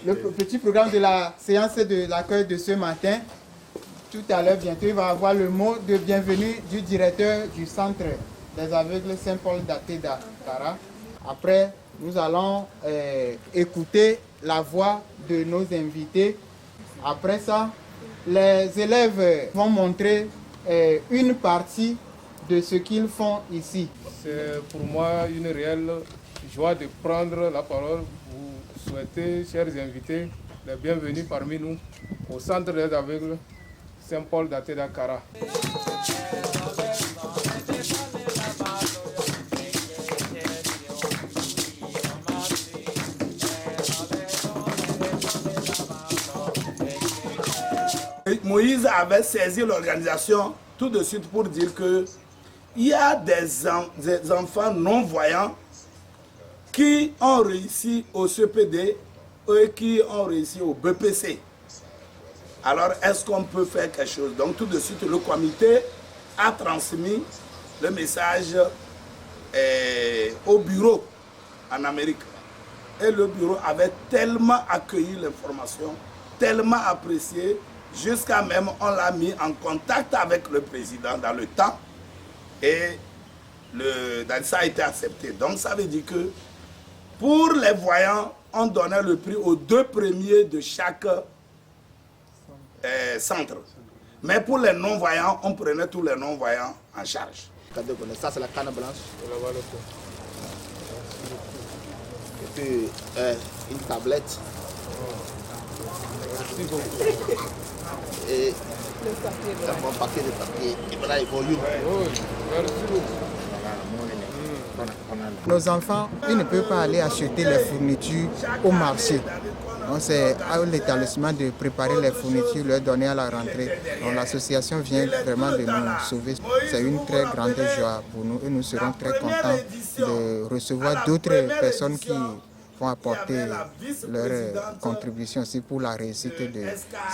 Le petit programme de la séance de l'accueil de ce matin. Tout à l'heure, bientôt, il va avoir le mot de bienvenue du directeur du centre des aveugles Saint-Paul d'Atéda, Kara. Après, nous allons écouter la voix de nos invités. Après ça, les élèves vont montrer une partie de ce qu'ils font ici. C'est pour moi une réelle joie de prendre la parole. Vous souhaiter, chers invités, les bienvenus parmi nous au centre des aveugles Saint-Paul d'Atéda Kara. Moïse avait saisi l'organisation tout de suite pour dire que il y a des enfants non-voyants qui ont réussi au CPD et qui ont réussi au BEPC. Alors, est-ce qu'on peut faire quelque chose? Donc, tout de suite, le comité a transmis le message au bureau en Amérique. Et le bureau avait tellement accueilli l'information, tellement apprécié, jusqu'à même on l'a mis en contact avec le président dans le temps. Et ça a été accepté. Donc ça veut dire que pour les voyants, on donnait le prix aux deux premiers de chaque centre. Mais pour les non-voyants, on prenait tous les non-voyants en charge. Ça, c'est la canne blanche. Et puis, une tablette. Merci beaucoup. Et un bon paquet de papier. Et voilà, il faut. Merci beaucoup. Nos enfants, ils ne peuvent pas aller acheter les fournitures au marché. Donc c'est à l'établissement de préparer les fournitures, leur donner à la rentrée. Donc l'association vient vraiment de nous sauver. C'est une très grande joie pour nous et nous serons très contents de recevoir d'autres personnes qui vont apporter leur contribution aussi pour la réussite de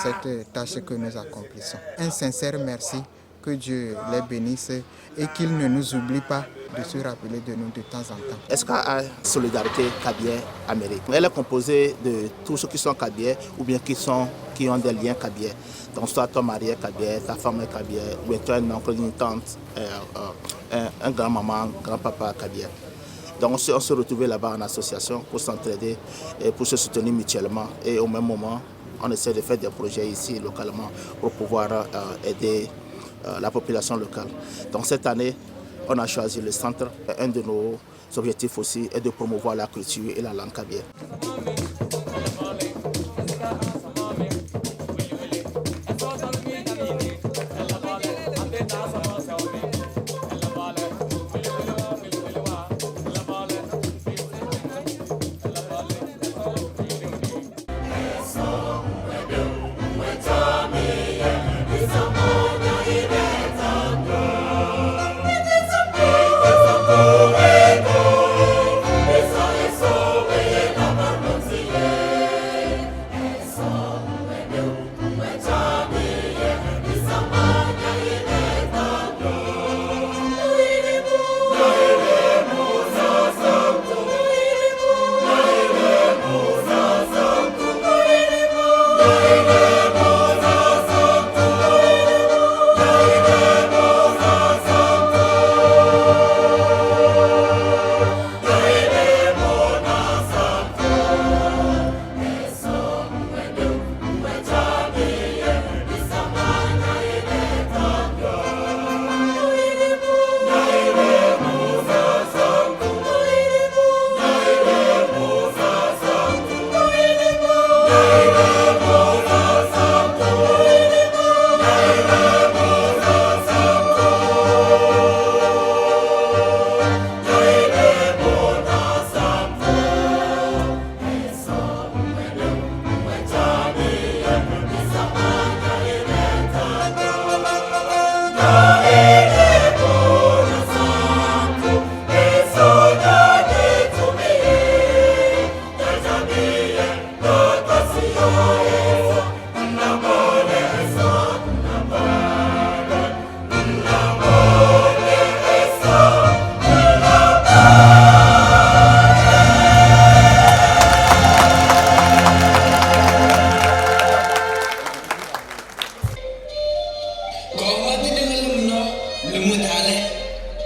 cette tâche que nous accomplissons. Un sincère merci, que Dieu les bénisse et qu'il ne nous oublie pas de se rappeler de nous de temps en temps. SKA Solidarité Kabyè Amérique. Elle est composée de tous ceux qui sont Kabyè ou bien qui ont des liens Kabyè. Donc soit ton mari est Kabyè, ta femme est Kabyè, ou bien tu as un oncle, une tante, un grand-maman, grand-papa Kabyè. Donc on se retrouvait là-bas en association pour s'entraider et pour se soutenir mutuellement. Et au même moment, on essaie de faire des projets ici localement pour pouvoir aider la population locale. Donc cette année, on a choisi le centre. Un de nos objectifs aussi est de promouvoir la culture et la langue kabyè.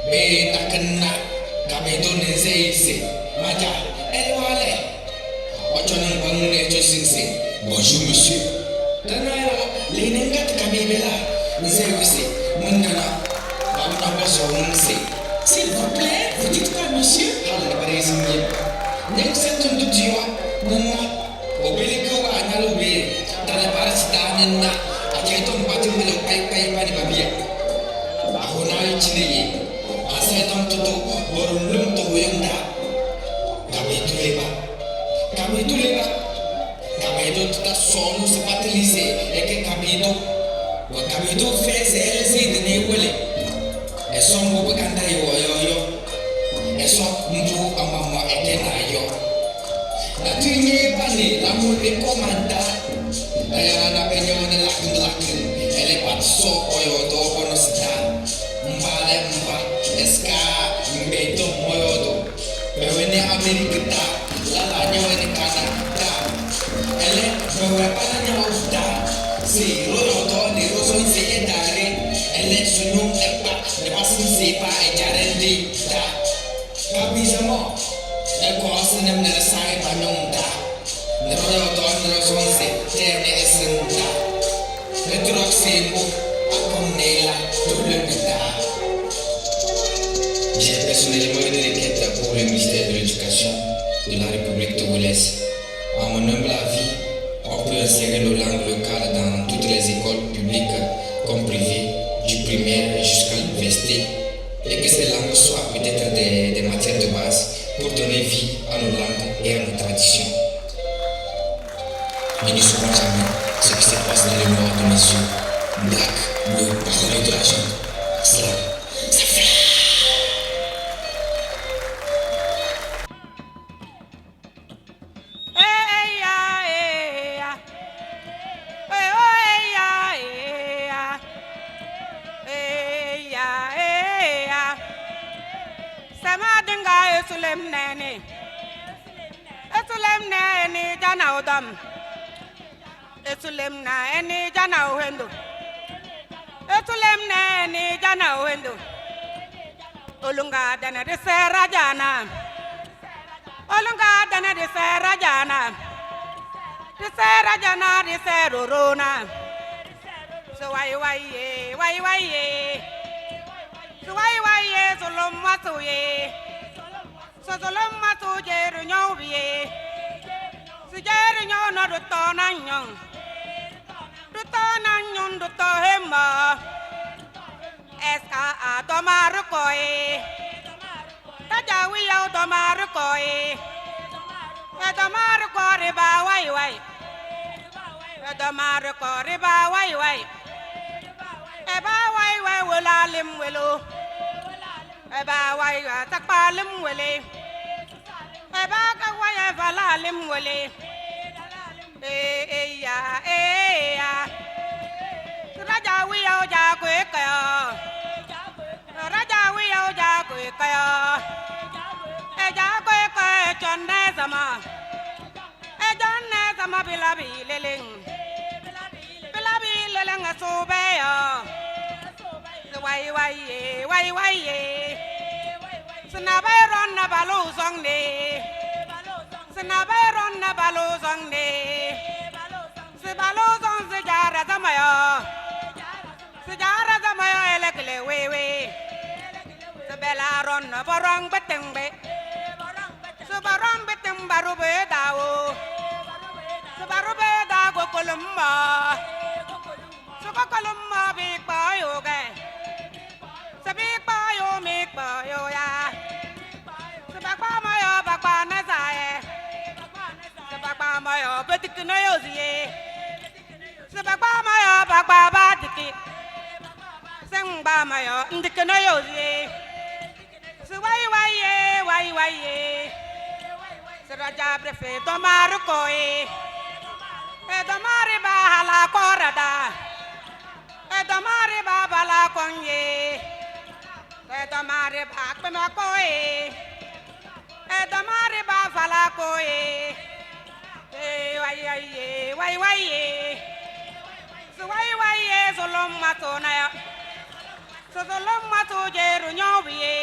Be takena kabedo nenzeise maja elwale ochoning bangne chosingse. Bonjour monsieur. Tanayo lenengat kabebela nzewise mundana babuna bozonse. S'il vous plaît, vous dites quoi, monsieur? Hala barezi. Nyang sentum du diwa nana obeleko analobe tala barasi danena aketo mbatim bele pai pai bani babia. Ahona chineye asaitam toto borulum to yonda kabetuleba kabetuleba kabedo tuta sonu sepatelise eke kabedo wa kabedo feze elze de ne wele eso mbo kanda yo yo yo eso mbu amama eke na yo na tunye bani la mo le komanda ayana na benyo ne lakin lakin ele pat so oyo do bono sita mbale mba eska mbeto moyodo bewene Amerika ta la la nyewe Canada ele bewe pana nyewe ta si royo do ni rozo nse edare ele sunu ekpa ne pasin se pa ejarendi ta kabizamo e ko asinem ne sai panyong ta ne royo do ne rozo nse tene esen ta ne drok se mo akom nela tout le ta. J'ai personnellement une requête pour le ministère de l'Éducation de la République togolaise. À mon humble avis, on peut insérer nos langues locales dans toutes les écoles publiques comme privées, du primaire jusqu'à l'université, et que ces langues soient peut-être des matières de base pour donner vie à nos langues et à nos traditions. Mais ne saurons jamais ce qui se passe dans le noir de mes yeux. Black, bleu, parler de la jungle. Slam, ça fait. Esulem nene Esulem nene jana odam Esulem nene jana ohendo Esulem nene jana ohendo Olunga dana de sera jana Olunga dana de sera jana De sera jana de serorona So wai wai ye wai wai ye So wai wai ye solom masu ye So solom masu jeru nyo biye Si jeru nyo no do to na nyong Do to na nyong do to hema S A A do maru ko e Ta ja wi yo do maru ko e E do maru ko ri ba wai wai E do maru ko ri ba wai wai E ba wai wai wala lim welo E ba wai wa tak pa lim wele E ba ka wai e va la lim wele E e ya e ya Raja wi yo ja kwe ka Raja wi yo ja kwe ka E ja kwe ka chonne sama E jonne sama bila bi leleng Bila bi leleng aso be yo Wai wai ye wai wai ye Sina bay ron na balo song ne Sina bay ron na balo song ne Si balo song si jara sama yo Si jara sama yo elekle we we Si bela ron na borong beteng be Si borong beteng baru be dawo Si baru be dago kolumba Si ko kolumba bi pa yo ge Si bi pa yo mi pa yo ya Si ba pa ma yo ba pa na sa ye Si ba pa ma yo be tik na yo zi ye Si ba pa ma yo ba pa ba tiki Si ngba ma yo ndik na yo zi ye Si wai wai ye wai wai ye Si raja brefe do maru ko ye E do mari ba hala korada E do mari ba bala konye E do mari ba kpema ko ye E do mari ba fala ko ye E wai wai ye wai wai ye Si wai wai ye solom mato na ya Si solom mato jeru nyobi ye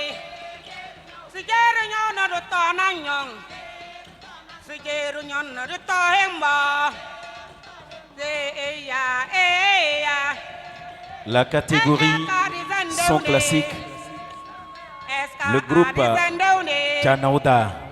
La catégorie son classique, le groupe Tchanauda.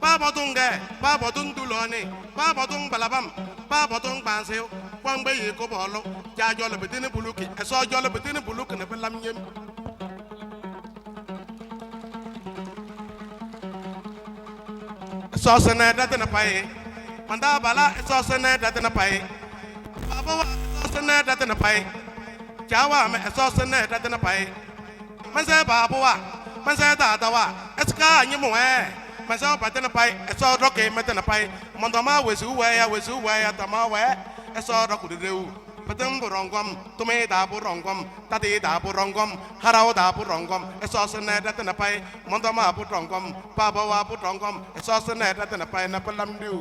Paa bɔtʋ ŋgɛ, paa bɔtʋ ŋtulɔɔnɩ, paa bɔtʋ ŋkpalabam, paa bɔtʋ ŋkpansɩʋ, kpɔŋgbe yi kʋbɔɔlʋ, caa jɔlɔ bɩtɩnɩ buluki, ɛsɔ jɔlɔ bɩtɩnɩ buluki nɛ pɩlam yem. Ɛsɔ sɛnɛ datɩnɛ payɩ, manda bala ɛsɔ sɛnɛ datɩnɛ payɩ, baaba wa ɛsɔ sɛnɛ datɩnɛ payɩ, caa wa mɛ ɛsɔ sɛnɛ datɩnɛ payɩ, mɛsɛ baaba wa, mɛsɛ taata wa, ɛsika anyɩmʋ ɛɛ, mɛsɛ batɩnɛ payɩ, ɛsɔ dɔkɩ mɛtɩnɛ payɩ, mɔntɔma wesu wɛya wesu wɛya tama wɛ, ɛsɔ dɔkʋ ɖeɖewu. Bɩtɩŋ pʋrɔŋgɔm, tʋmɩ taa pʋrɔŋgɔm, tatɩ taa pʋrɔŋgɔm, haraʋ taa pʋrɔŋgɔm, ɛsɔ sɛnɛ ɖɛtɩnɛ payɩ, mɔntɔma pʋrɔŋgɔm, baaba wa pʋrɔŋgɔm, ɛsɔ sɛnɛ ɖɛtɩnɛ payɩ nɛ pɩlam ɖeu.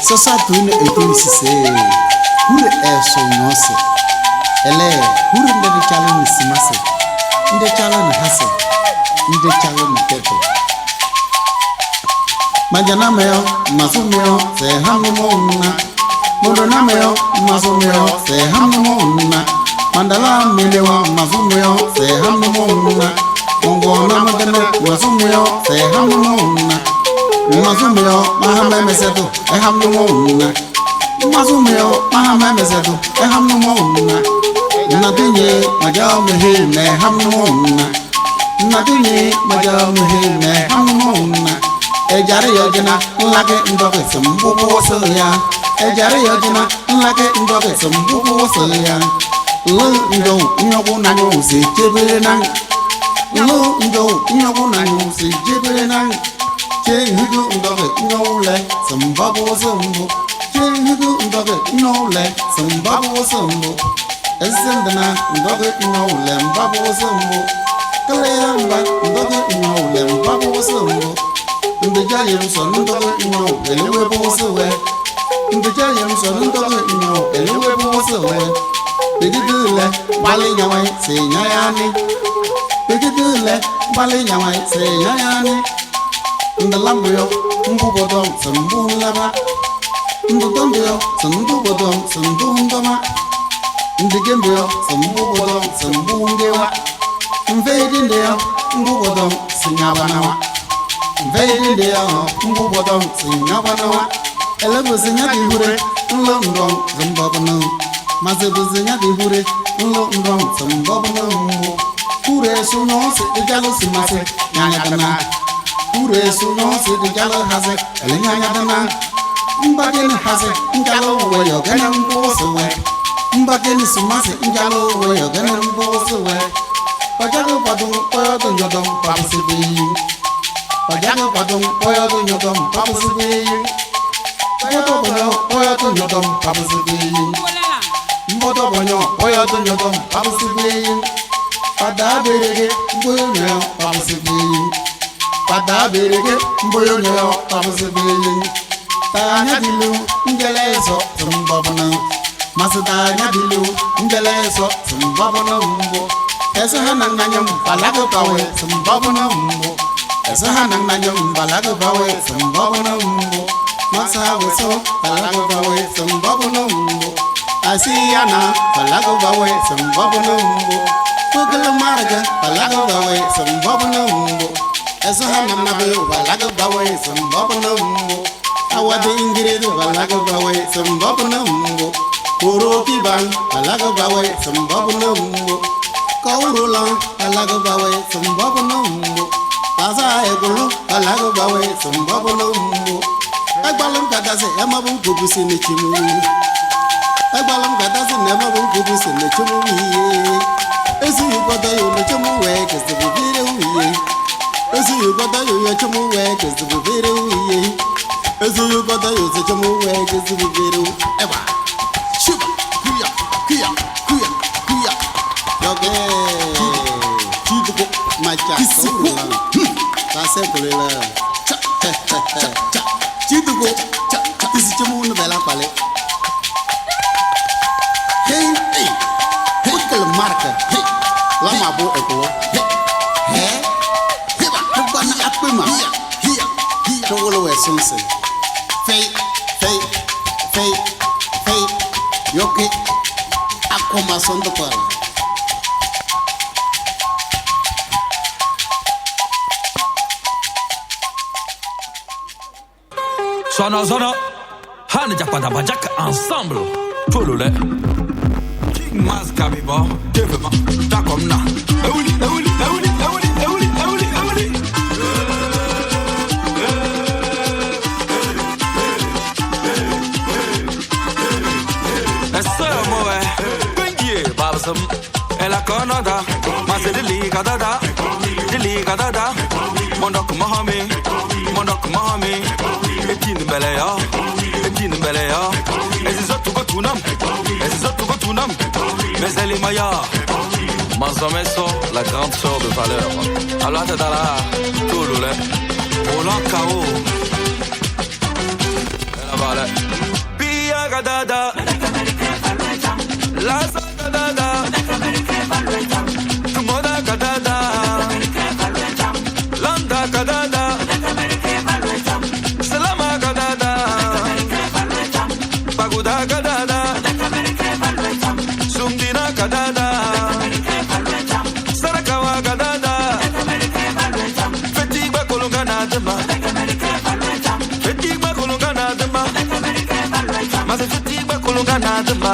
Sasa tune etun sise hure e so nyose ele hure nde chalo ni simase nde chalo ni hase nde chalo ni teto majana meo masumeo se hamu mona mondo na meo masumeo se hamu mona mandala melewa masumeo se hamu mona mongo na magana masumeo se hamu mona Masumeo, mahame meseto, ehamu mona. Masumeo, mahame meseto, ehamu mona. Natinye, majao mehe me hamu mona. Natinye, majao mehe me hamu mona. Ejare yojina, nlake ndoke sumbubu ya. Ejare yojina, nlake ndoke sumbubu ya. Lu ndo nyoku na nyo se chebere na. Lu ndo nyoku na nyo se chebere na. Che ndoge nyole simbabu simbu. Che ndoge nyole simbabu simbu. Esendena ndoge nyole mbabu simbu. Kaleyamba ndoge nyole mbabu simbu. Ndejayem so ndoge nyole elewe busuwe. Ndejayem so ndoge nyole elewe busuwe. Bigidule bali nyawe se nyayani. Bigidule bali nyawe se nyayani. Ndalambuyo mbubodom sambulaba. Ndudombuyo sambubodom sambundoma. Ndigembuyo sambubodom sambungewa. Mvedindeyo mbubodom sinyabanawa. Mvedindeyo mbubodom sinyabanawa. Elebuzinya dihure nlondong zimbabunu. Mazebuzinya dihure nlondong zimbabunu. Kure suno se dijalo simase nyanyadana. Kure suno se dijalo hase ele nyanyadana. Mbageni hase njalo we yogena mbosuwe. Mbageni sumase njalo we yogena mbosuwe. Pajago padung poyo nyodom pabusibi. Pajago padung poyo nyodom pabusibi. Mboto bonyo poyo nyodom pabusibi. Mboto bonyo poyo nyodom pabusibi. Pada berege mboyo nyo pabusibi. Pada berege mboyo nyo pabusibi. Tanya dilu ngeleso tumbabana. Masatanya dilu ngeleso tumbabana mbo. Esa hanang nanyam balago bawe tumbabana mbo. Esa hanang nanyam balago bawe tumbabana mbo. Masa weso balago bawe tumbabana mbo. Asiana balago bawe tumbabana mbo. Kugala marga balago bawe tumbabana mbo. Esa hanang nabe balago bawe tumbabana mbo. Awade ingiridu balago bawe tumbabana mbo. Koro kibang balago bawe tumbabana mbo. Kaurulang balago bawe tumbabana mbo. Asa egulu balago bawe tumbabana mbo. Agbalum kadase emabu kubusi nechimu. Agbalum kadase nemabu kubusi nechimu wiye. Esi yugoda yo nechimu we kesibu vire wiye. Esi yugoda yo nechimu we kesibu vire wiye. Esi yugoda yo nechimu we kesibu vire. Ewa. Shuba kuya kuya kuya kuya. Yoge. Chibuko macha. Kisiku. Tase kulela. Cha cha cha cha. Chidugo, cha cha, isi chumu no bela pale. Hey, hey, hey, marka, hey, lama bo ekolo, hey, hey, hey, ba na akpema, here, here, chowolo we sunse. Fei, fei, fei, fei, yoke, akoma sondo pala. Zona zona, Han Japada Bajak ensemble. Tolole. King Mas Kabiba, Devema, Takomna. Euli, euli, euli, euli, euli, euli, euli. Essa moe, Bengie, Babsum, Ela Canada, Mazeli Gadada, Dili Gadada, Mondok Mahami, Mondok Mahami. Etine Beleya, Etine Beleya, Ezizotu Gotunam, Ezizotu Gotunam, mais elle est Maya. Manzomeso, la grande sœur de valeur. Alors Tadala, Tolole, Roland Kao. Elle va Pia Gadada, La Gadada, Tumoda Gadada, Landa Gadada. Salama gadada, Baguda gadada, Sumdina gadada, Sarakawa gadada, Fetigba kolonga dema, Fetigba kolonga dema, Maze fetigba kolonga dema,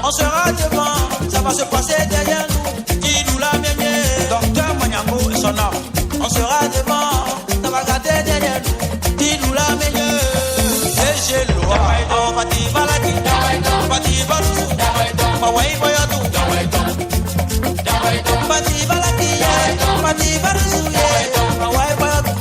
On sera devant, ça va se passer derrière nous. Qui nous l'a mieux. Docteur Manyango et son homme. On sera devant, ça va gâter derrière nous. Qui nous l'a mieux. DG Loa, on va dire Valaki, on va dire Baruzu, Mawai Boyadou. Pati Valaki, Pati Baruzu, Mawai Boyadou.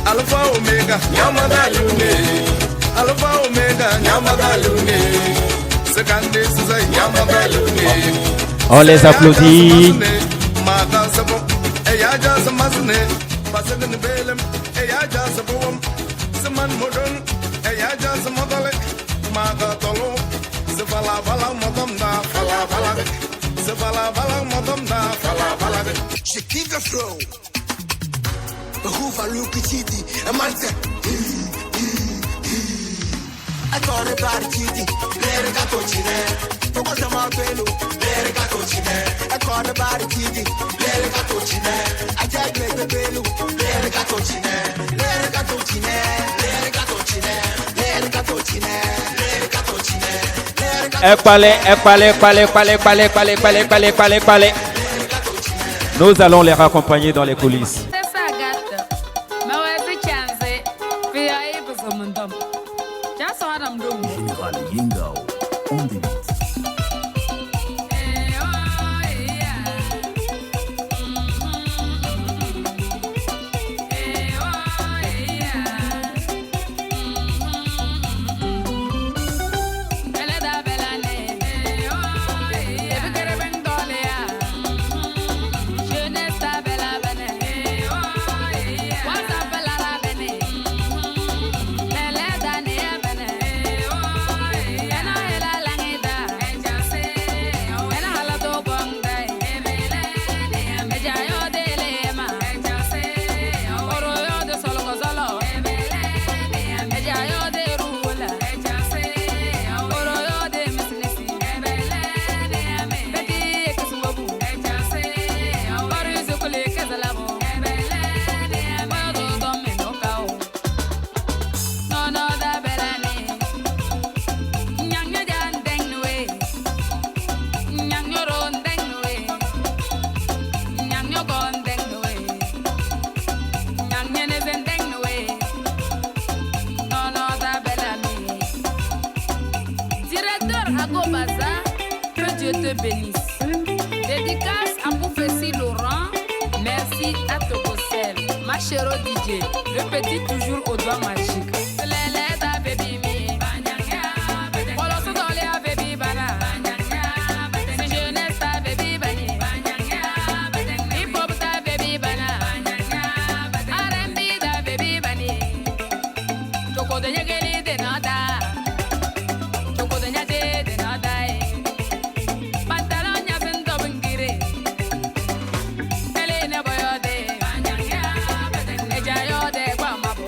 Alpha Omega, Nyamadalune. Alpha Omega, Nyamadalune. Sekande Suza, Nyamadalune. On les applaudit. Je kiffe le flow. Rufa Luki City, Marse. Atore partiti, lere catocine. Poco siamo pelo, lere catocine. Atore partiti, lere catocine. Ajagbe pelo, lere catocine. Lere catocine, lere catocine, lere catocine, lere catocine. Ekpale, ekpale, ekpale, ekpale, ekpale, ekpale, ekpale, ekpale, ekpale, ekpale. Nous allons les raccompagner dans les coulisses. Général Yengao, on the beat. Directeur Agobaza, que Dieu te bénisse. Dédicace à Poufessi Laurent, merci à Tocosel. Ma chérie DJ, le petit toujours au doigt magique. Lele ta baby mi, Polo sotole a baby bana. Si jeunesse ta baby bani, Hip hop ta baby bana. R&B ta baby bani. Toko de nyegeli de nada. Toko de nyade de nada eh. Pantalon nyasin dobingire. Ele ne boyode. Eja yode kwa mabo.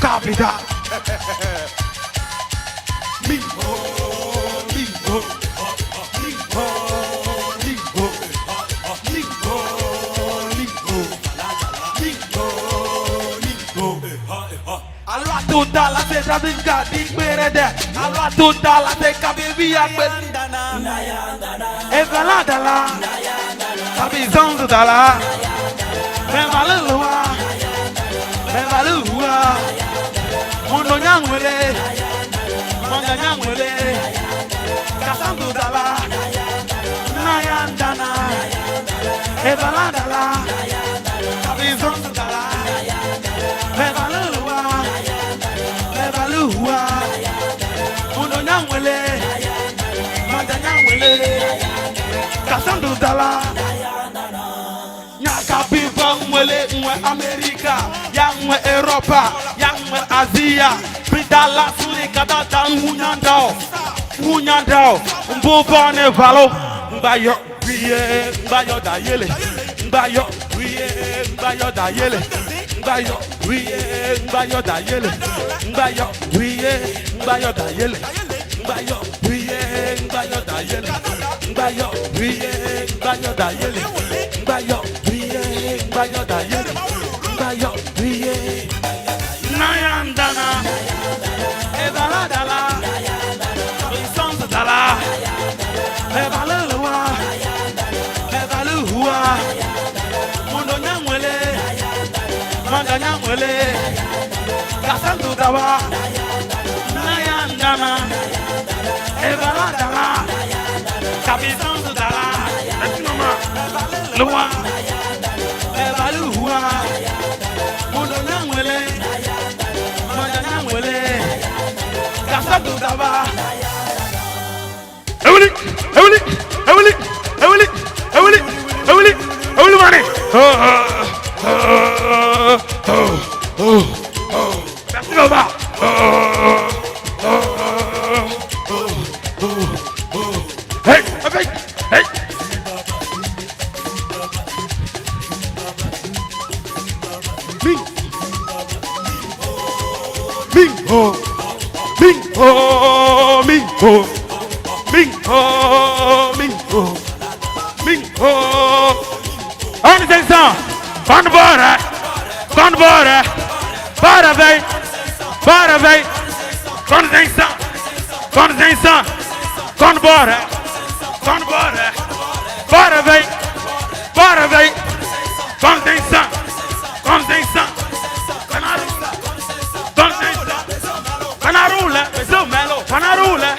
Capita. Mingo, mingo, mingo, mingo, mingo, mingo, mingo, mingo. Alwa total la se dadinga dingberede. Alwa total la se kabebi akpe. Evala dala. Kabizanzu dala. Mevaluwa. Mevaluwa. Mundo nyangwele. Manga nyangwele. Kasandu dala. Nayandana. Evala dala. Kabizanzu dala. Mevaluwa. Mevaluwa. Mundo nyangwele. Manga nyangwele. Kasandu dala. Nyaka biva nwele nwe Amerika, ya nwe Europa, ya nwe Asia. Bidala suli kadata nwunyandao, nwunyandao. Mbuba ne valo, mbayo wiye, mbayo da yele, mbayo wiye, mbayo da yele, mbayo wiye, mbayo da yele, mbayo wiye, mbayo da yele, mbayo wiye, mbayo da yele, mbayo wiye, mbayo da yele, mbayo wiye, mbayo da yele, mbayo wiye. Nayandana, ebala dala, kabisonza dala, ebaluwa, ebaluwa, mundo nyangwele, manga nyangwele, kasandu dawa, nayandana, ebala dala, kabisonza dala, luwa, ebaluwa, mundo nyangwele, manga nyangwele, kasandu dawa. Ewuli, ewuli, ewuli, ewuli, ewuli, ewuli, ewuli mani. Merci papa. Hey, hey, hey. Ming. Mingo. Mingo, mingo. Mingo, mingo. Mingo. On 500. Kon bora. Kon bora. Bora, véi. Bora, véi. Kon 500. Kon 500. Kon bora. Kon bora. Bora, véi. Bora, véi. Kon 500. Kon 500. Kon 500. Panarula, Pesou Melo, Panarula,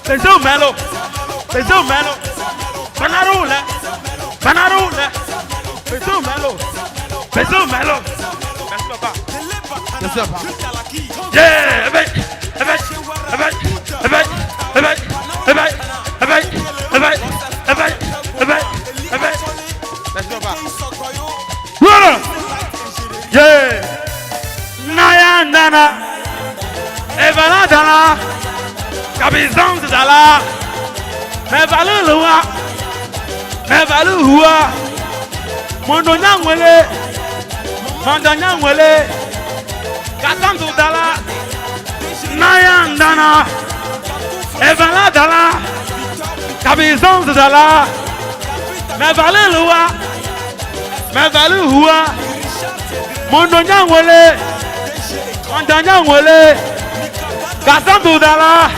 Pesou Melo, Pesou Melo, Panarula, Panarula, Pesou Melo, Pesou Melo. Merci papa. Merci papa. Yeah, avec, avec, avec, avec, avec, avec, avec, avec, avec, avec, avec. Merci papa. Voilà. Yeah. Naya nana. Evala dala, kabizanz dala, mevaluwa, mevaluwa, mondo nyangwele, mondo nyangwele, kasandu dala, nayandana, evala dala, kabizanz dala, mevaluwa, mevaluwa, mondo nyangwele, mondo nyangwele. Kazando dala.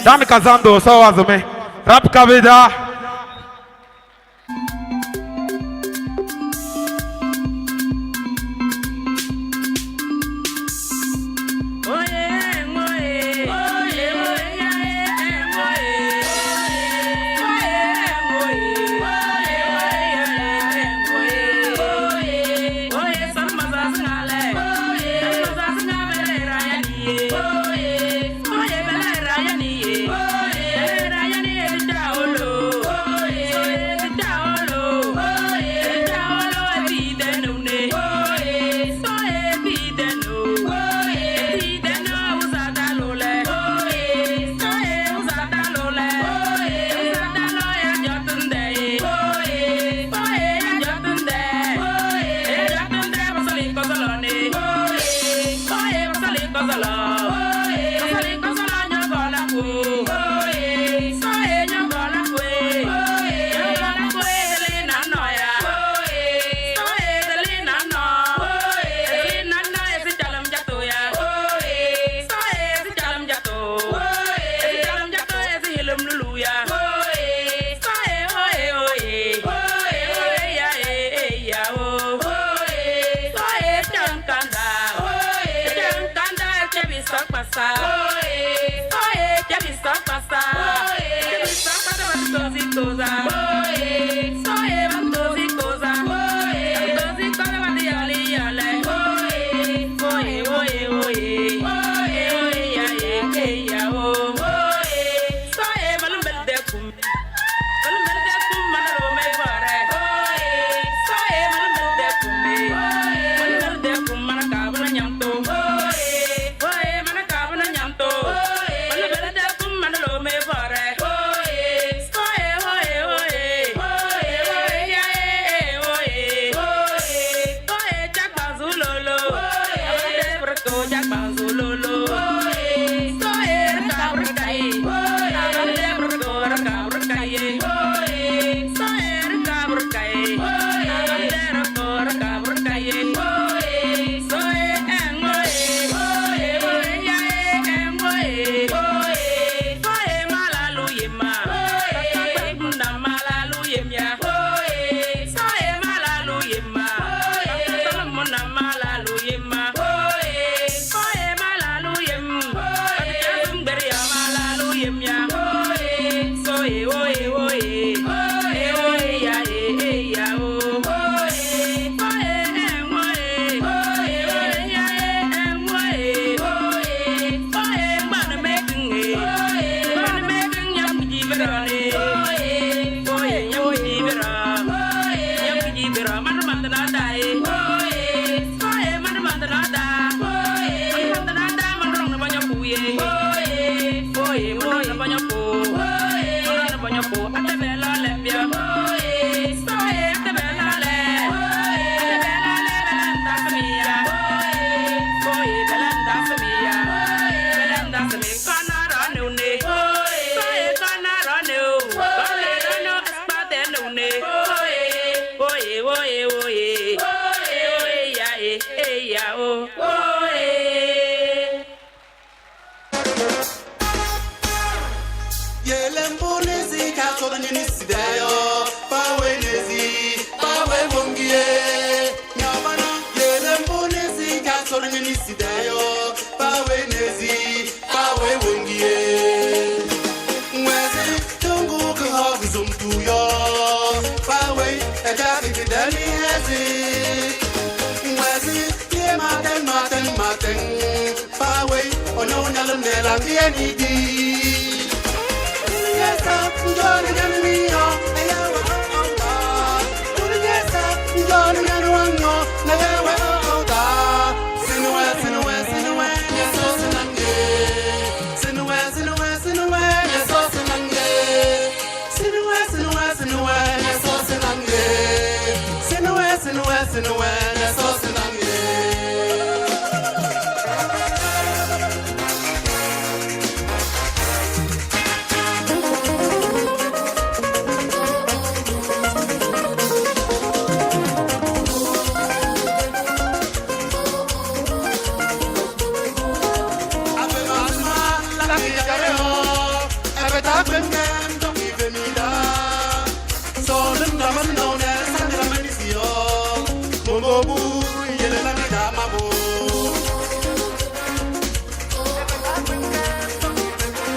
Dan Kazando, so azume. Rap Kabida. Oye,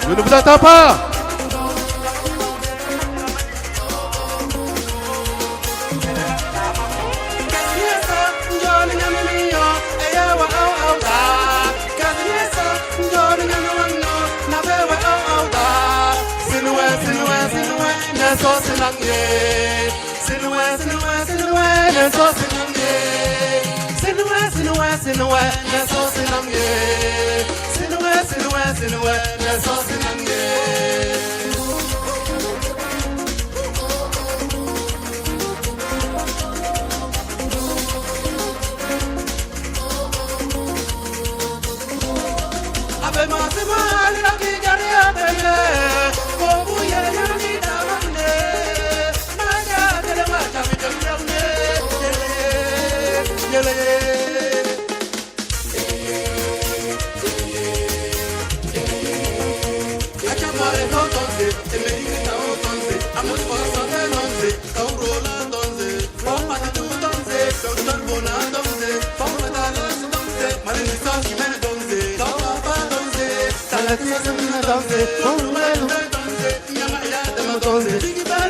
Je ne vous attends pas.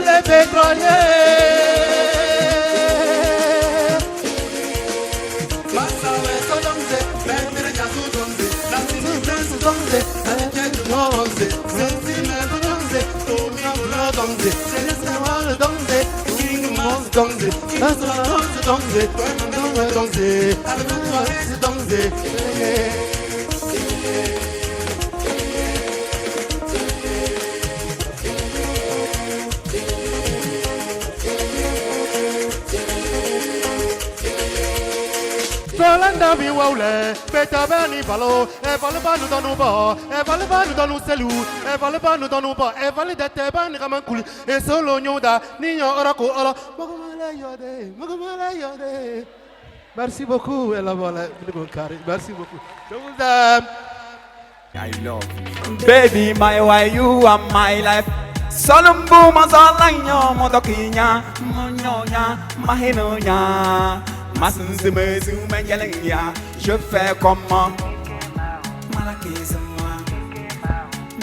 Les pétroliers. Solanda mi wawle, beta bani balo, e vale ba nous dans ba, e vale ba nous dans selu, e vale ba nous dans ba, e vale de te ban ramankuli, e solo nyonda, ni ora ko ora, mogomala yode, mogomala yode. Merci beaucoup, Ella Merci beaucoup. Je vous aime. I love you. Baby, my why you are my life. Solumbu mazalanyo modokinya, monyonya, mahinonya. Je fais comment? Malakezama,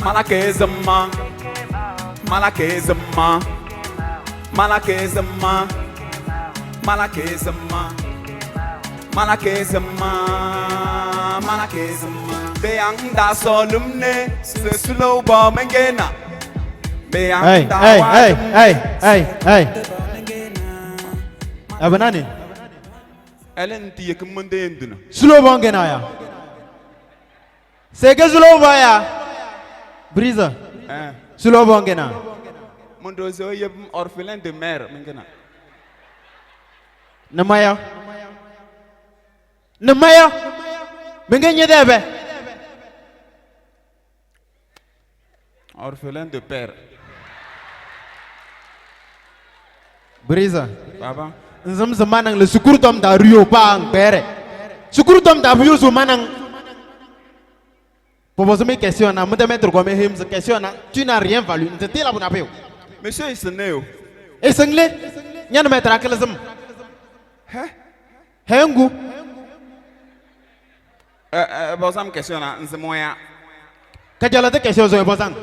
Malakezama, Malakezama, Malakezama, Malakezama, Malakezama, Malakezama. Beyanda solumne, slow bomb again. Hey, hey, hey, hey, hey, hey. Abanani. Ellen tiye kumende nduna. Slow bomb ya. Sege slow ya. Brisa. Eh. Slow bomb na. Mundo zo ye orphelin de mère mengena. Namaya. Namaya. Menge nyedebe. Orphelin de père. Brisa. Baba. Nzam zamanang le sukuru tom da rio pa ang pere. Sukuru tom da rio zo manang. Pour poser mes questions, na me mettre comme him question na tu n'as rien valu. Nte la bona peo. Monsieur Iseneo. Esengle. Nyana mettre akelezem. Hein? Hengu. Bosam question na nzemoya. Kajala te question zo bosang.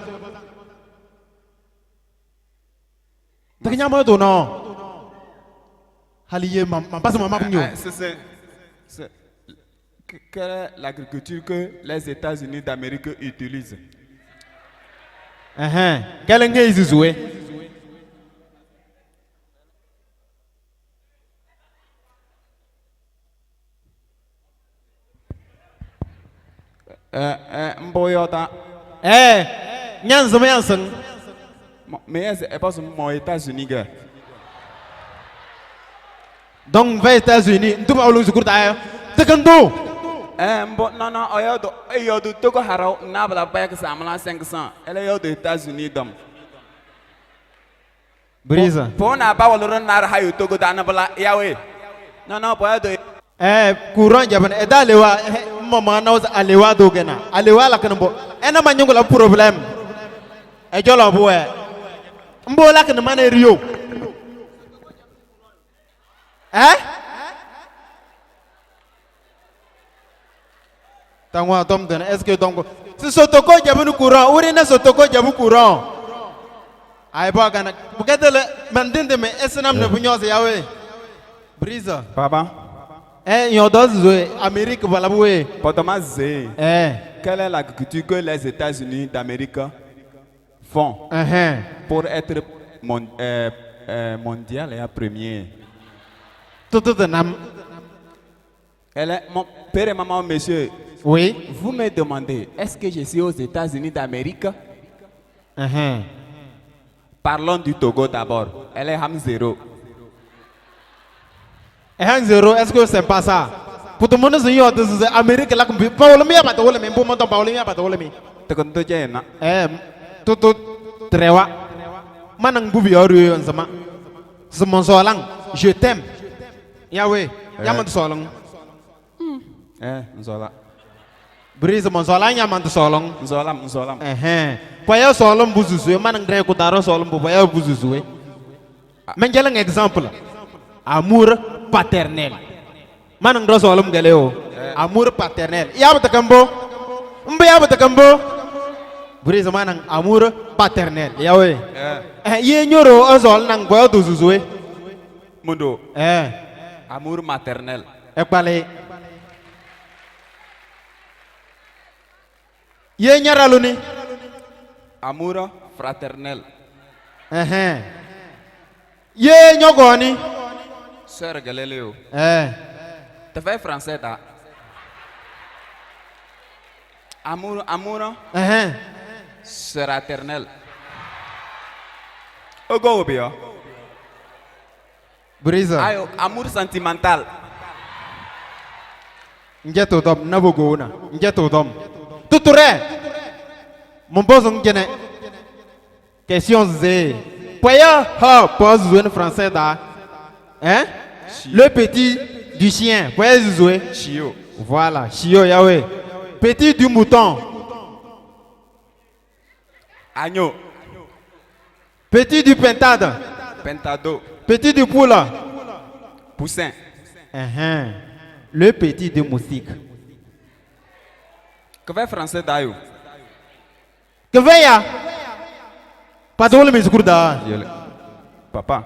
Takinya mo to no. Haliye mam pas mama nyo. C'est quelle est l'agriculture que les États-Unis d'Amérique utilisent? Quelle est l'agriculture? Mboyota. Eh, nyanzem yanseng. Mais c'est pas mon États-Unis gars. Donc, va États-Unis, tu vas au Luxembourg d'ailleurs. Tekendo. Eh, mbo non non, oyo do oyo do Togo haro na bla ba ka samla 500. Elle est aux États-Unis dom. Brisa. Po na ba woloro na ha yo Togo da na bla yawe. Non non, po do Eh, courant jaban e dalewa mama na was alewa dogena. Alewa la kanbo. Ena manyungu la problème. E jolo bo e. Mbo la kan mane rio. Eh? Tangwa tom den est-ce que donc si sotoko jabu courant, uri na sotoko jabu courant. Ay bo gana. Bukatele mandinde me esenam ne bunyoze yawe. Brisa. Papa. Eh, yon zoé Amérique voilà boué. Potoma zé. Eh. Quelle est l'agriculture que les États-Unis d'Amérique font pour être mondial et à premier? Tout tout nam. Elle est, mon père et maman, monsieur. Oui. Vous me demandez, est-ce que je suis aux États-Unis d'Amérique? Parlons du Togo d'abord. Elle est ham zéro. Et ham zéro, est-ce que c'est pas ça? Pour tout le monde, c'est Amérique là, comme Paolo mi abata wala mi, pour mon Paolo mi abata wala mi. Tekondo jena. Eh, tout tout trewa. Manang bubi oru nzama. Semon solang, je t'aime. Yahweh, yaman solong. Eh, nzola. Brise mon solang yaman solong. Nzolam, nzolam. Eh, poya solong buzuzu, manang dre kutaro solong bu poya buzuzu. Menjalang exemple. Amour paternel. Manang do solom galeo. Amour paternel. Ya batakambo. Mbe ya batakambo. Brise manan amour paternel. Yawe. Eh, ye nyoro ozol nang boyo do zuzue. Mundo. Eh. Amour maternel. Ekpale. Ye nyaralu ni. Amour fraternel. Eh. Ye nyogoni. Sœur Galileo. Eh. Tu fais français ta. Amour, amour. Eh. Sœur éternelle. Ogo obia. Brise. Ayo, amour sentimental. Njeto dom nabogo na. Njeto dom. Tuture. Mon boss ngene. Question Z. Poya ha pose jouer français da. Hein? Le petit du chien. Poya jouer. Chio. Voilà, chio yawe. Petit du mouton. Agneau. Petit du pintade. Pentado. Petit du poule. Poussin. Uh-huh. Le petit du moustique. Que fait français d'ayo? Que fait ya? Pas drôle mais da. Papa.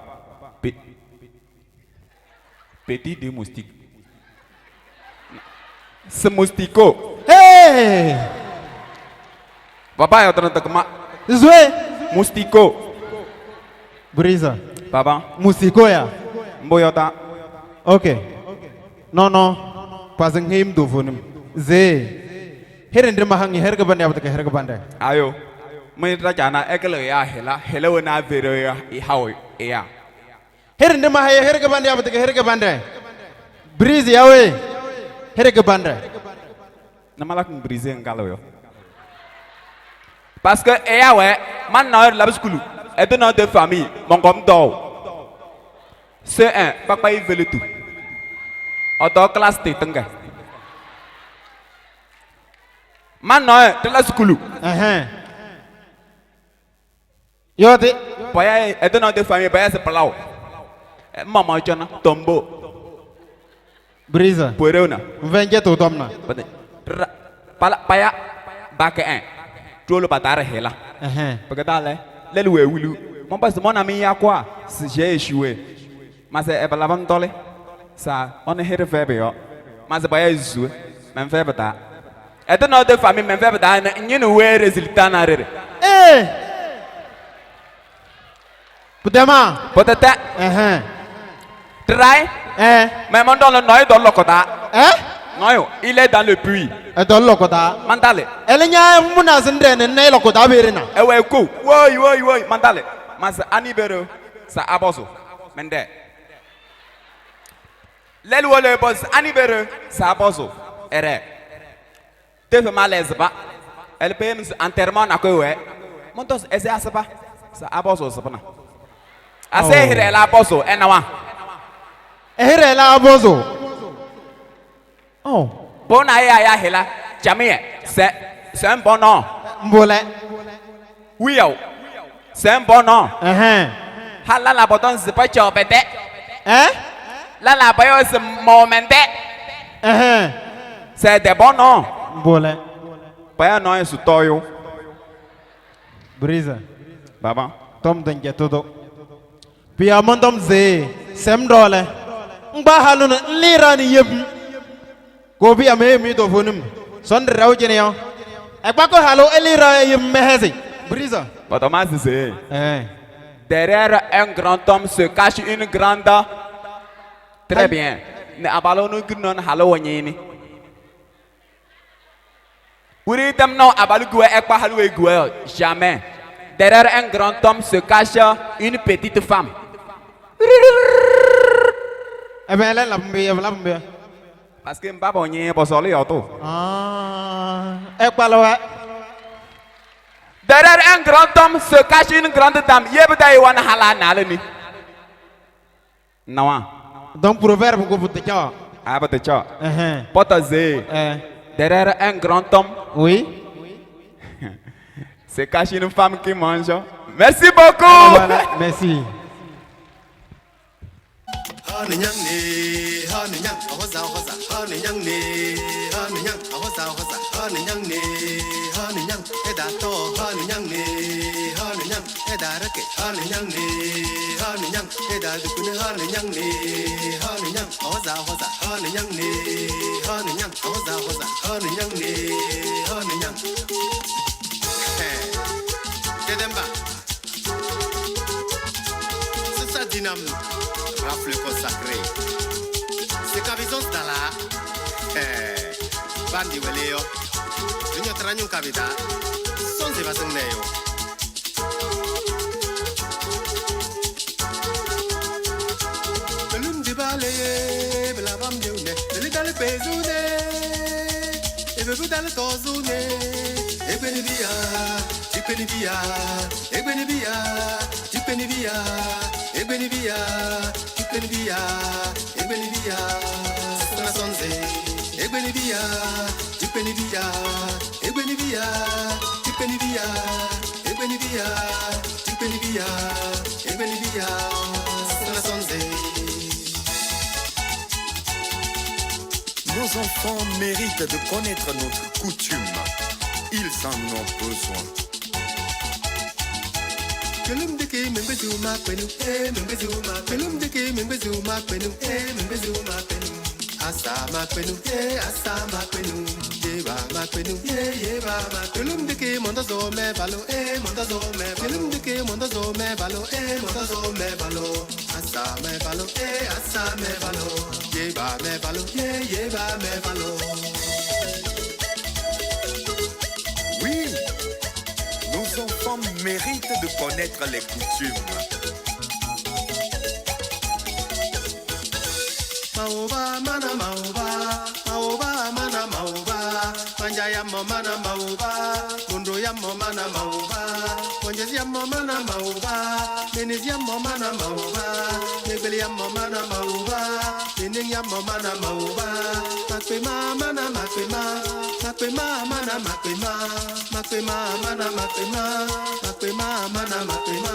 Petit du moustique. Ce moustico. Hey! Papa est en train de comment? Zoué. Moustico. Brisa. Papa. Moustico ya. Mboyota. Ok. Non non. Pas un him do vonim. Zé. Herendre mahangi herga bande abata herga bande. Ayo. Mwen ta jana ekele ya hela hela wona vere ya i hawo ya. Herendre mahaye herga bande abata herga bande. Brise yawe. Herga bande. Na malak brise ngalo yo. Parce que eya ouais, man na la skulu. Et de notre famille, mon comme do. C1, papa il veut le tout. Oto classe te tenga. Man na de la skulu. Yo te Paya et de notre famille, paya c'est palau. Maman jona tombo. Brise. Poreuna. Mvenje to domna. Pala paya bake un. Tuolo batare hela. Parce le le wulu. Mon parce mon ami ya quoi? Si j'ai échoué. Mais c'est ebala van tole. Ça on est here fait yo. Mais c'est pas échoué. Même fait bata. Et de notre famille même fait bata ni nous ouais résultat na rere. Eh! Pudema. Peut-être. Try. Eh. Mais mon don le noy dans le kota. Eh? Non, il est dans le puits. Dans le kota. Mandale. Elle nya muna zendre ne ne lokota berena. Eh ouais ko. Woy woy woy mandale. Mas ani bero sa aboso. Mende. Lel wole boss ani bero sa aboso. Ere. Te fe malaise ba. Elle paye enterrement na ko we. Montos ese asaba. Sa aboso sapana. Ase hire la aboso enawa. Hire la aboso. Oh. Bon ya ya hela. Jamie, c'est un bon nom. Mbole. Oui yo. C'est un bon nom. Hala la boton c'est pas chopete. Hein? Là la bayo c'est momente. C'est des bons noms. Mbole. Pas un nom sous toyo. Brise. Baba. Tom dengue todo. Pia mondom ze sem dole. Ngba halun lira ni yeb. Ko bi ame mi do vonum. Son raw jene yo. E ko halo elira yeb mehezi. Brise. Thomas c'est. Derrière un grand homme se cache une grande. Très bien. Ne abalo nu gnon halo wonyini. Wuri dem non abalu gwe ekpa halo gwe jamais. Derrière un grand homme se cache une petite femme. Eh ben là la mbe la mbe. Parce que mbaba onye bosoli yoto. Ah, ekpa lo. Derrière un grand homme se cache une grande dame. Yebda iwana hala naleni. Nawa. Donc proverbe ko butecha. Ah butecha. Potaze. Derrière un grand homme. Oui. Se cache une femme qui mange. Merci beaucoup. Voilà, merci. Eda to hanu nyang ne hanu nyang eda rake hanu nyang ne hanu nyang eda dukune hanu nyang ne hanu nyang hoza hoza hanu nyang ne hanu nyang hoza hoza hanu nyang ne hanu nyang. Kedemba. C'est ça dynam rafle consacré. C'est kabizon dala. Bandi weleo. Dunyo tranyun kabita. Sonze baseng neyo. Belum di bale bela bam diune. Beli dal pezune. E bebu dal tozune. E beni bia, tipeni bia, e beni bia, tipeni bia, e beni bia, tipeni bia, e beni bia. Sana sonze. E beni bia, tipeni bia, e beni bia, tipeni bia, e beni bia, tipeni bia, e beni bia. Sana sonze. Nos enfants méritent de connaître notre coutume. Ils en ont besoin. Kelum deke membezu ma penu, eh membezu ma kelum deke membezu ma penu, eh membezu ma penu. Asa ma penu, eh asa ma penu, yeba ma penu, eh yeba ma kelum deke mondo zo me balo, eh mondo zo me kelum deke mondo zo me balo, eh mondo zo me balo. Asa me balo, eh asa me balo, yeba me balo, eh yeba me balo. Oui, nos enfants méritent de connaître les coutumes. Maoba mana maoba, maoba mana maoba, manja ya mo mana maoba, mundo ya mo mana maoba, monjezi ya mo mana maoba, menezi ya mo mana maoba, megbele ya mo mana maoba, mening ya mo mana maoba, makpe ma mana makpe ma, makpe ma mana makpe ma, makpe ma mana makpe ma, makpe ma mana makpe ma.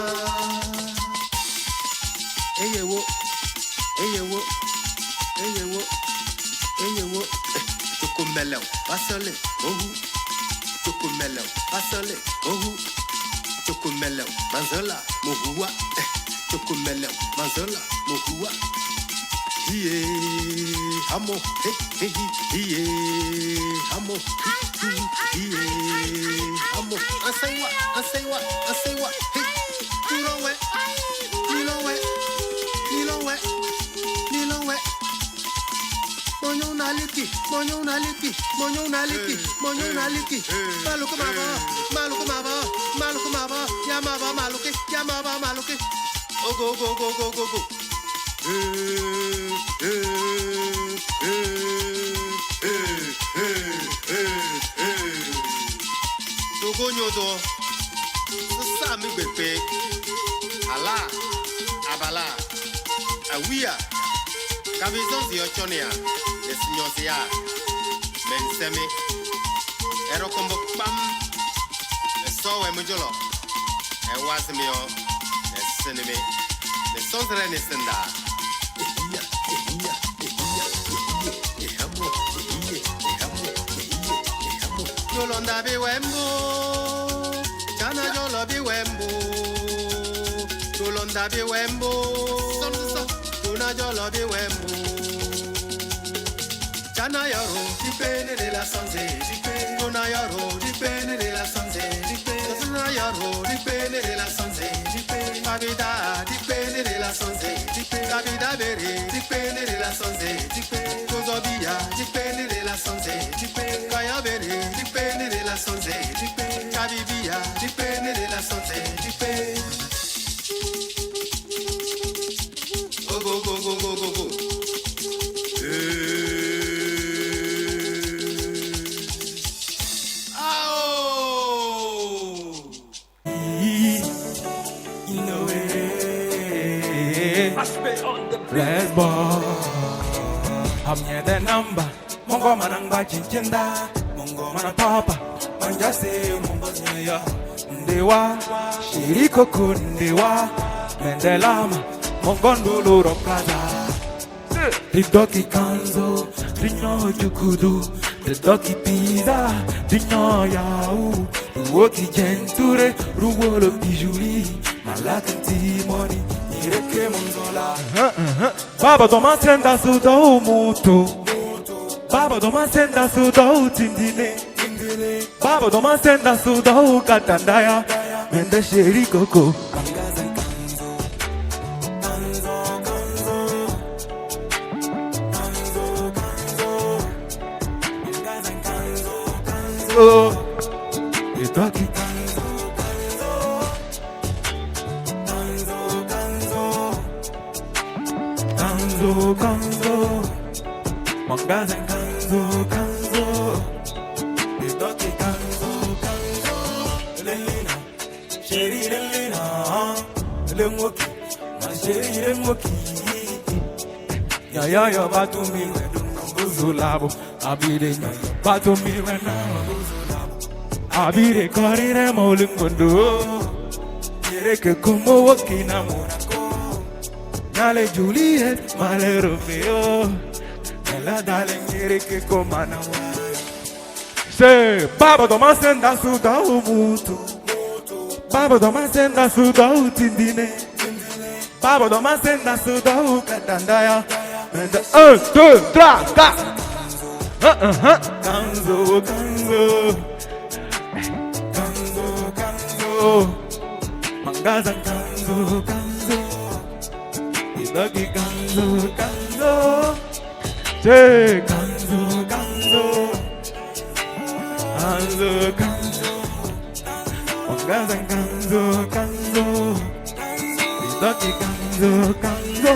Eyewo, eyewo. Eyewo, eyewo, chokomele, pasole, ohu, chokomele, pasole, ohu, chokomele, manzola, mohuwa, chokomele, manzola, mohuwa. Hiye, hamo, he, he, hiye, hamo, he, hiye, hamo. Anseiwa, anseiwa, anseiwa, he, nilowe, nilowe, nilowe, nilowe. Monyo na liki, monyo na liki, monyo na liki, monyo na liki. Maluku maba, maluku maba, maluku maba, ya maba maluki, ya maba maluki. Ogo go go go go go. Eh eh eh eh eh eh. Togo nyodo. Sasa mi gbepe. Ala, abala, awia. Kabizon zi ochonia. Esinyɔsia mɛnsɛmi ɛrɔkɔmbɔ kpam ɛsɔwɛ mujɔlɔ ɛwazimiɔ ɛsinimi nesɔnsrɛ nesinda. Ehiya ehiya ehiya ehiye ehamo ehiye ehamo ehiye ehamo. Yolonda bi wembo, chana jolo bi wembo, Yolonda bi wembo, tuna jolo bi wembo. Chana yoro, dipene de la sanze, dipene yoro, dipene de la sanze, dipene yoro, dipene de la sanze, dipene kabida, dipene de la sanze, dipene kabida bere, dipene de la sanze, dipene kozobia, dipene de la sanze, dipene kaya bere, dipene de la sanze, dipene kabibia, dipene de la sanze, dipene. Go go go go go go go. Let's ball. I'm near the number. Mongo manangba chinchinda. Mongo manapapa. Manjase mongo nyeya. Ndewa. Shiriko ndewa. Mendelama. Mongo ndulu rokaza. Ridoki kanzo. Rinyo jukudu. Ridoki pizza. Rinyo yau. Woki genture, ruolo bijuli, malakati money, nireke monzola. Baba doma senda suda umutu. Baba doma senda suda utindine. Baba doma senda suda ukatandaya. Menda sheri koko. Oh, et toi qui Kanzo, Kanzo, Mangaza Kanzo, Kanzo, et toi qui Kanzo, Kanzo, Lelina, chérie Lelina, Lengoki, ma chérie Lengoki, Ya ya ya batumi wedunga abire ya ya batumi wedunga abire korire molungundu, quiere que como wakina Monaco, Nale Juliet, male Romeo, Ela dale quiere que coma na Se baba doma senda suda umutu, baba doma senda suda utindine, baba doma senda suda ukatandaya. 1, 2, 3, 4. Kanzo, Kanzo, Kanzo, Kanzo, Mangaza Kanzo, Kanzo, Idoki Kanzo, Kanzo, Che Kanzo, Kanzo, Kanzo, Kanzo, Mangaza Kanzo, Kanzo, Idoki Kanzo, Kanzo,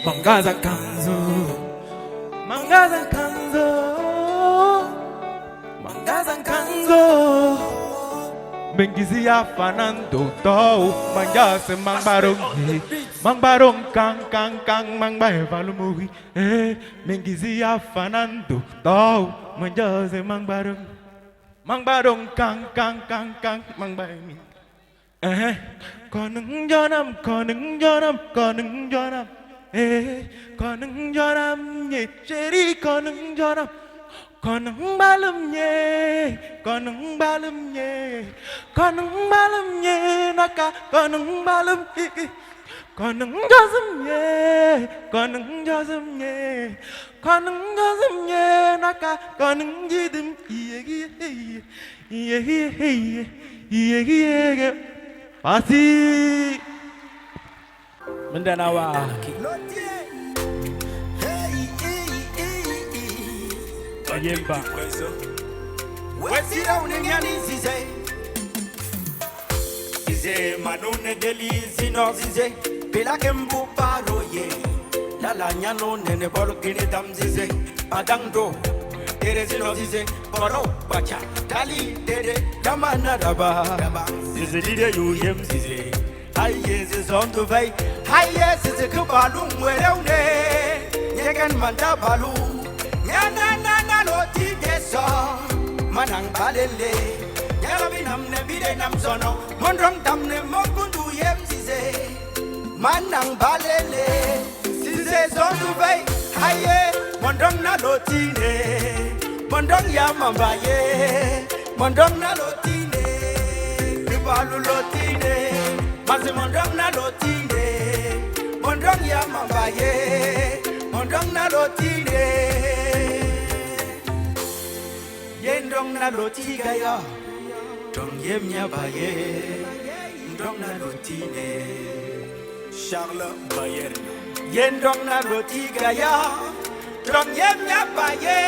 Mangaza Kanzo, Mangaza Kanzo, Mangaza Kanzo. Mengizia Fernando Tau, Mangase Mangbarong, Mangbarong Kang Kang Kang Mangba Evalumui, eh, Mengizia Fernando Tau, Mangase Mangbarong, Mangbarong Kang Kang Kang Kang Mangba eh, Konung Jonam, Konung Jonam, Konung Jonam, eh, Konung Jonam, ye, Chéri Konung Jonam. Konung balum nye, konung balum nye, konung balum nye, naka konung balum iki, konung josum nye, konung josum nye, konung josum nye, naka konung jidim iye iye iye iye iye iye iye. Pasi. Mindanao. Oyemba. Wesira unenyani zize Zize manune deli zino zize Pela kembu paroye Lala nyano nene bolo kine dam zize Adangdo Tere zino zize Boro bacha Dali dede damana daba Zize lide yu yem zize Aye zize zondu vei Aye zize kubalu mwere une Nyegen manda balu Nyana na na lo ti deso Manang balele Nyarabi namne bide namsono Mondrong tamne mokundu yem zize Manang balele Zize zondu vei Aye Mondrong na lo tine Mondrong ya mambaye Mondrong na lo tine Kibalu lo tine Mazi mondrong na lo tine Mondrong ya mambaye Mondrong na lo tine Yendong na lo tigaya Dong yem nya baye Ndong na lo tine Charles Bayer. Yendong na lo tigaya Dong yem nya baye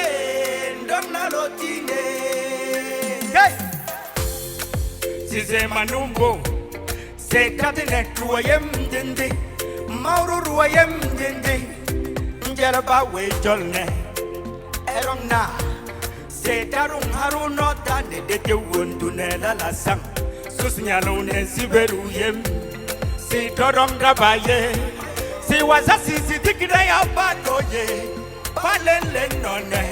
Ndong na lo tine Hey! Zize manumbo Se katine ruwayem dindi Mauro ruwayem dindi Njeraba we jolne Erong na Se tarung haruno tane dete wundu ne la la sang Susnyalo ne ziberu yem Si dorong rabaye Si wazasi si tikire ya badoye Balele none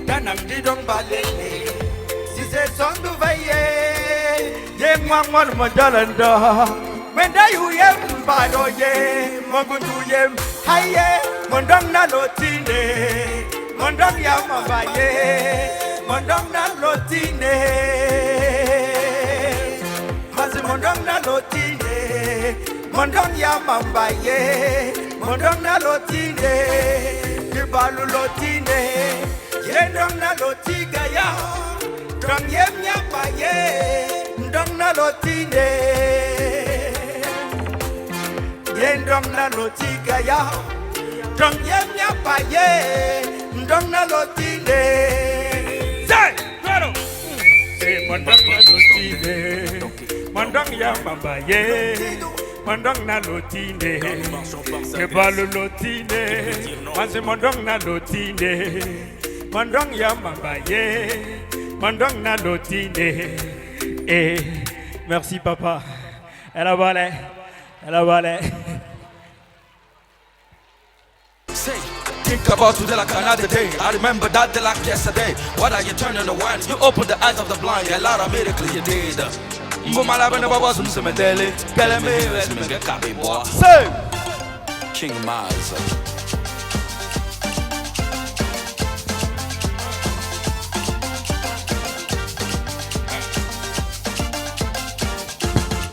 Danang didong balele Si se sondu vaye Ye mwangwan majalanda Menda yu yem badoye Mogundu yem Haye Mondong na lotine Mondong ya mabaye Mondong na lotine. Mazi mondong na lotine. Mondong ya mamba ye. Mondong na lotine. Kibalu lotine. Yendong na lotiga ya. Dong yem ya pa ye. Ndong na lotine. Yendong na lotiga ya. Dong yem ya pa ye. Ndong na lotine. Zay, claro. Eh, mondong na lotine. Mondong ya mamba ye. Mondong na lotine. Kebalu lotine. Mazi mondong na lotine. Mondong ya mamba ye. Mondong na lotine. Eh, merci papa. Elle a volé. Elle a volé. Say, think about today like another day. I remember that day like yesterday. What are you turning the wine? You opened the eyes of the blind. A lot of miracle you did. Say, King Maz.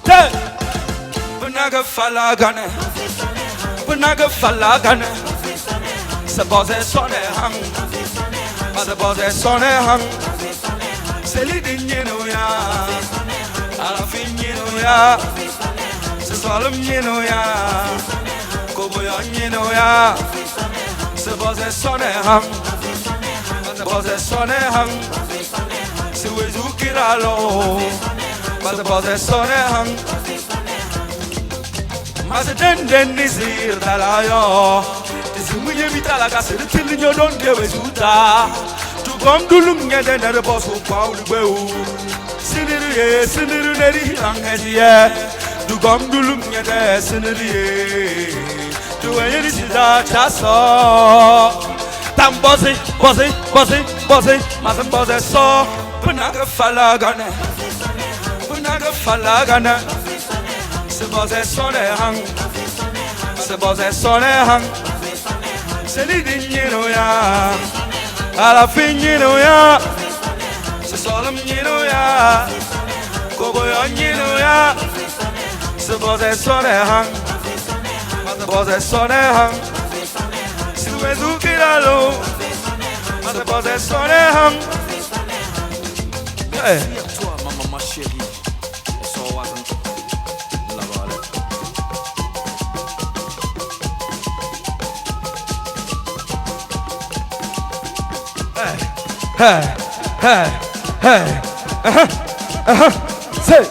Hey. Bunaga falagane. Bunaga falagane. Se sone hang. Se sone hang. Seli dinyeno ya. Alafin nyeno ya. Se solum nyeno ya. Kobo ya nyeno ya. Se sone hang. Se sone hang. Se wezu kiralo. Se sone hang. Mas den den nisir dalayo. Tizimunye mitala kasiri tilinyo don dewe zuta. Tugom dulum ngede nere bosu kwa ulubeu. Siniru ye, siniru neri langezi ye. Tugom dulum ngede siniru ye. Tuwe sida chaso. Tam bosi, bosi, bosi, bosi. Mas bosi so. Punaga falagane. Punaga falagane. Se bosi sone hang. Se bosi sone hang. Se li dinyino ya. Ala finyino ya. Se solum nyino ya. Kobo ya nyino ya. Se bosi sone hang. Se bosi sone hang. Se wezu kiralo. Se bosi sone hang. Hey. Toi, maman, ma chérie. Hey, hey, hey, uh-huh, uh-huh, say.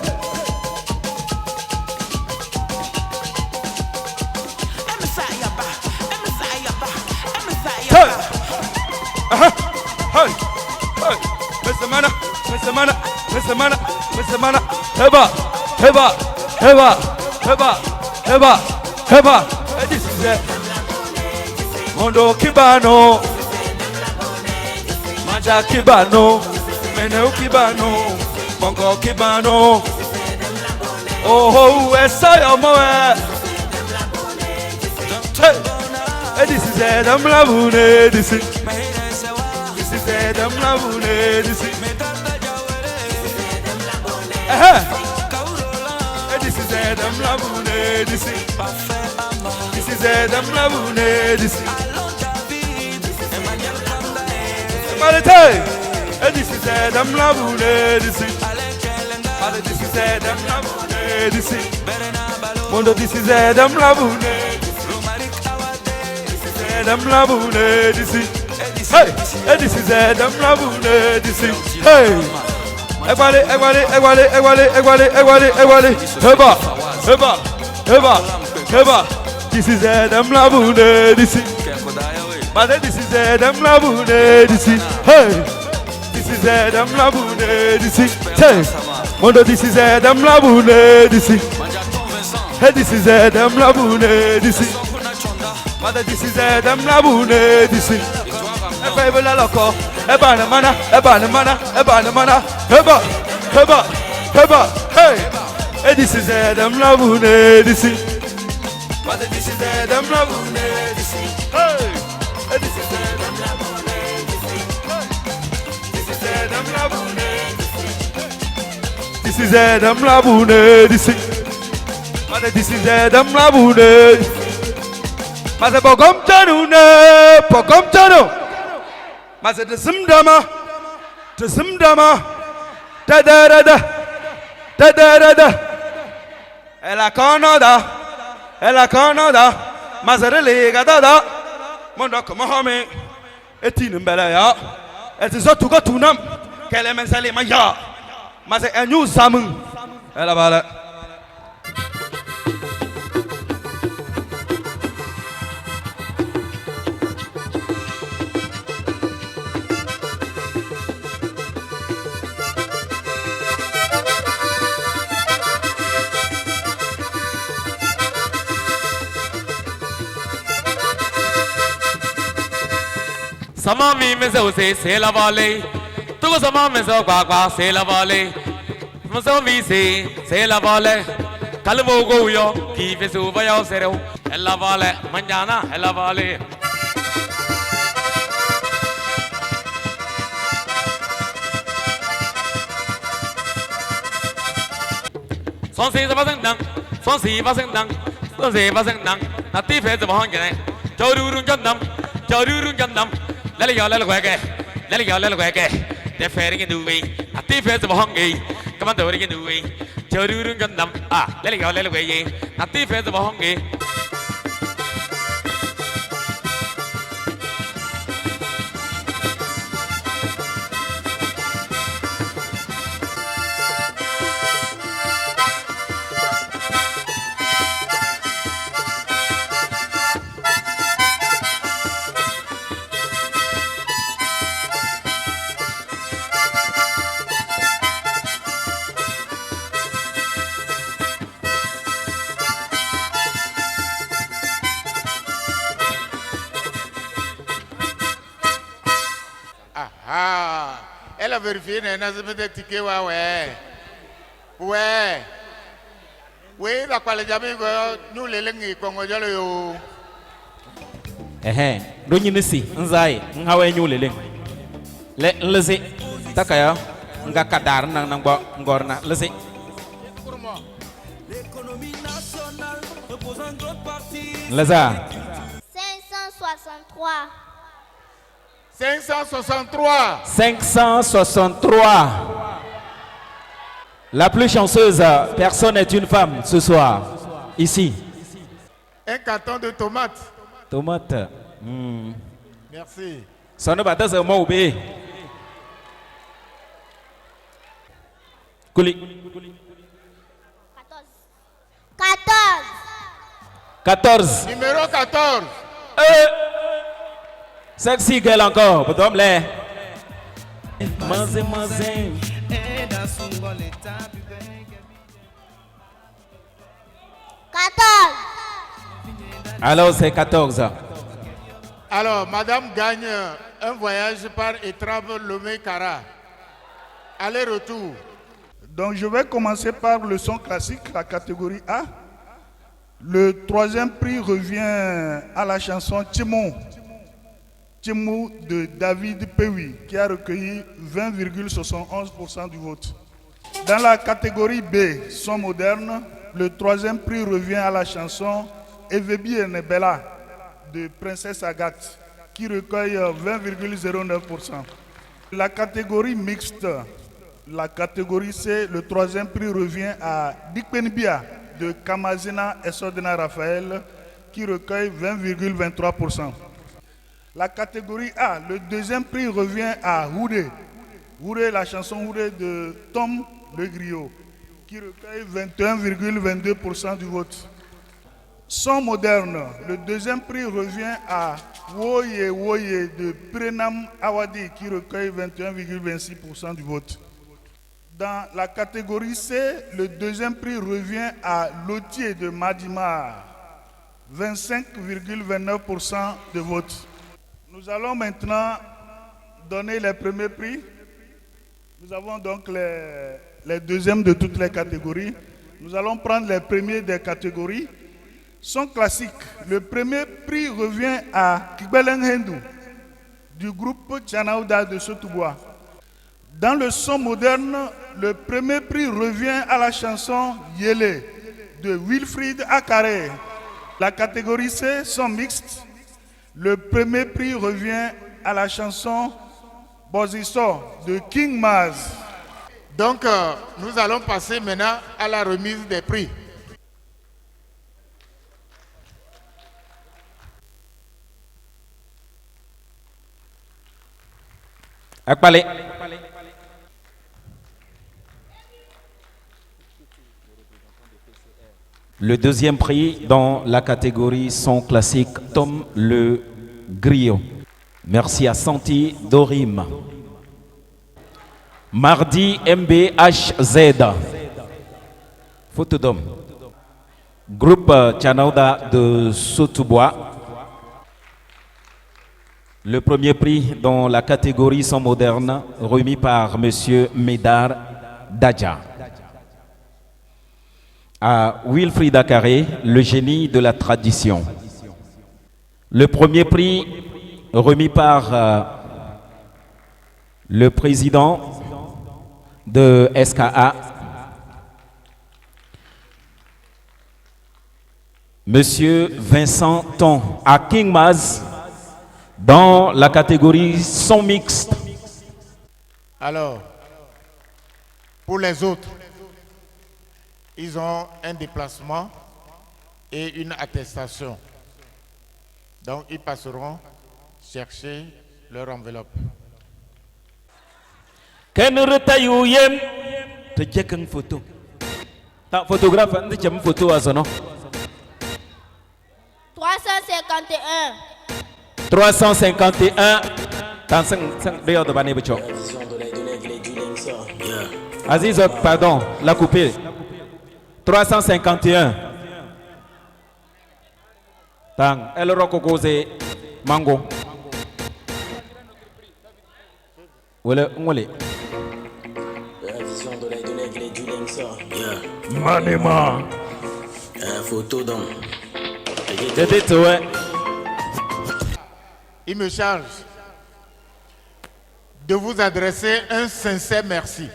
Hey, uh-huh, hey, hey, Mr. Mana, Mr. Mana, Mr. Mana, Mr. Mana, heba, heba, heba, heba, heba, heba. This is it. Mondo Kibano. Maja Kibano, Meneu Kibano, Bongo Kibano. Oh, oh, Esaya Moe. Hey, this is Adam Labune, this is Adam Labune, this is. This is Adam Labune, this is Adam Labune, this is. This is Adam Labune, this is. This is Adam Labune, this is. Mondo, this is Adam Labune. This is Adam Labune, this is. Hey, this is Adam Labune, this is. Hey, Egwale, Egwale, Egwale, Egwale, Egwale, Egwale, Egwale, Heba, Heba, Heba, Heba. This is Adam Labune, this is. But this is Adam Labune, this is. Hey, this is Adam Labune, this is. Hey, Mondo, this is Adam Labune, this is. Hey, this is Adam Labune, this is. Mother, this is Adam Labune, this is. Hey, loco, Ebana mana, Ebana mana, Ebana mana, Heba, Heba, Heba, hey. Hey, this is Adam Labune, this is. Mother, this is Adam Labune, this is. Hey. This is Adam Labune, this is. This is Adam Labune, this is This is Adam Labune. Mase bogom chanu ne, bogom chanu. Mase tsimdama, tsimdama. Da da da da, da da da da. Ela Canada, ela Canada. Mase de liga da da. Mondo kama hame, etini mbele ya. Eti zotu go tunam, kele mensali ma ya. Mase enyu samun. Ela bala. Sama mi me se ose se la vale. Tu ko sama me se kwa kwa se la vale. Me se mi se se la vale. Kal wo go yo ki fe su va yo se ro. La vale mañana la vale. Son si va sang dang, son si va sang dang, son si va sang dang. Na ti fe ze ba hang ne. Choru run jandam, choru run jandam. Lele yo lele kweke, lele yo lele kweke. De fering in the way, a thief is hungry. Come on, the in the way. Chorurun Gundam, ah, lele yo lele way, a thief is hungry. Ah, elle a vérifié, elle n'a pas ticket, ouais. Ouais. Oui, la quoi les amis, nous les langues, Congo, yo. Ehe, donyi nisi, nzai, nhawe nyu lele. Le lezi, takaya, nga kadar nang nang bo ngorna lezi. Leza. 563. 563. 563. La plus chanceuse personne est une femme ce soir, ici. Un carton de tomates. Tomate. Merci. Son bata se mo be. Kuli. 14. 14. Numéro 14. Sexy girl encore, pour les. Mazé, mazé. 14. Alors c'est 14. Alors, madame gagne un voyage par Etrave Lomé Kara. Aller-retour. Donc je vais commencer par le son classique, la catégorie A. Le troisième prix revient à la chanson Timon. Timou de David Pewi, qui a recueilli 20,71% du vote. Dans la catégorie B, son moderne, le troisième prix revient à la chanson Evebi Nebella de Princesse Agathe, qui recueille 20,09%. La catégorie mixte, la catégorie C, le troisième prix revient à Dikpenbia de Kamazina Esodena Raphaël, qui recueille 20,23%. La catégorie A, le deuxième prix revient à Houdé. Houdé, la chanson Houdé de Tom Le Griot, qui recueille 21,22% du vote. Son moderne, le deuxième prix revient à Woye Woye de Prenam Awadi, qui recueille 21,26% du vote. Dans la catégorie C, le deuxième prix revient à Lotier de Madimar, 25,29% de vote. Nous allons maintenant donner les premiers prix. Nous avons donc les deuxièmes de toutes les catégories. Nous allons prendre les premiers des catégories. Son classique, le premier prix revient à Kibeleng Hendu du groupe Tchanaouda de Sotoubois. Dans le son moderne, le premier prix revient à la chanson Yélé de Wilfried Akaré. La catégorie C, son mixte. Le premier prix revient à la chanson Boziso de King Maz. Donc, nous allons passer maintenant à la remise des prix. Akpalé. Le deuxième prix dans la catégorie son classique, Tom le Griot. Merci à Santi Dorim. Mardi MBHZ. Photo d'homme. Groupe Tchanauda de Sotoubois. Le premier prix dans la catégorie son moderne, remis par Monsieur Médard Dadja. À Wilfried Akaré, le génie de la tradition. Le premier prix remis par le président de SKA, Monsieur Vincent Ton, à King Maz, dans la catégorie son mixte. Alors, pour les autres, ils ont un déplacement et une attestation. Donc, ils passeront chercher leur enveloppe. Ken yem te jekeng photo. Ta photographe ndi chem photo azono. 351. 351 dans 5 5 de bane becho. Aziz, pardon, la coupé. 351. Tang, el rokokoze mango. Wala ngole. La vision de l'aigle et du lynx. Yeah. Manema. Photo d'homme. Il me charge de vous adresser un sincère merci.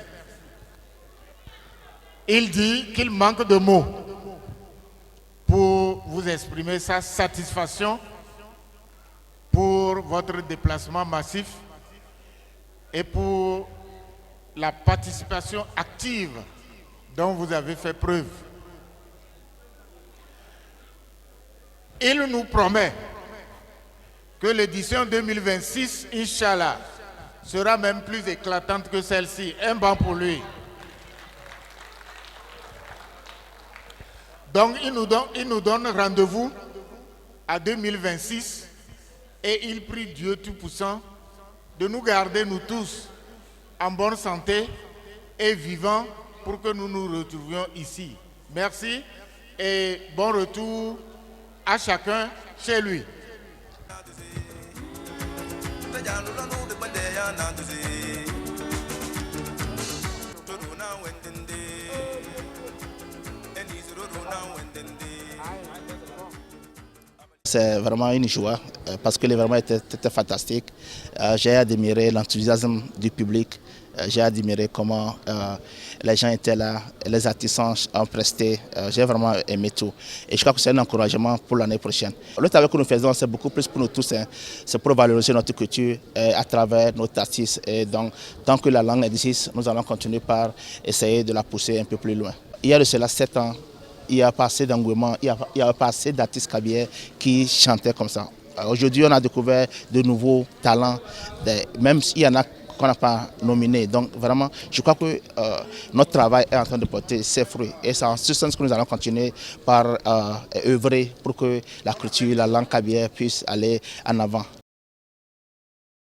Il dit qu'il manque de mots pour vous exprimer sa satisfaction pour votre déplacement massif et pour la participation active dont vous avez fait preuve. Il nous promet que l'édition 2026, Inch'Allah, sera même plus éclatante que celle-ci. Un banc pour lui. Donc, il nous donne rendez-vous à 2026 et il prie Dieu Tout-Puissant de nous garder, nous tous, en bonne santé et vivants pour que nous nous retrouvions ici. Merci et bon retour à chacun chez lui. C'est vraiment une joie parce que l'événement était fantastique. J'ai admiré l'enthousiasme du public. J'ai admiré comment les gens étaient là, les artisans ont presté. J'ai vraiment aimé tout. Et je crois que c'est un encouragement pour l'année prochaine. Le travail que nous faisons, c'est beaucoup plus pour nous tous. Hein. C'est pour valoriser notre culture à travers nos artistes. Et donc, tant que la langue existe, nous allons continuer par essayer de la pousser un peu plus loin. Il y a de cela 7 ans, il n'y a pas assez d'engouement, il y a pas assez d'artistes kabyè qui chantaient comme ça. Aujourd'hui, on a découvert de nouveaux talents, même s'il y en a qu'on n'a pas nominé. Donc vraiment, je crois que notre travail est en train de porter ses fruits. Et c'est en ce sens que nous allons continuer par œuvrer pour que la culture, la langue kabyè puisse aller en avant.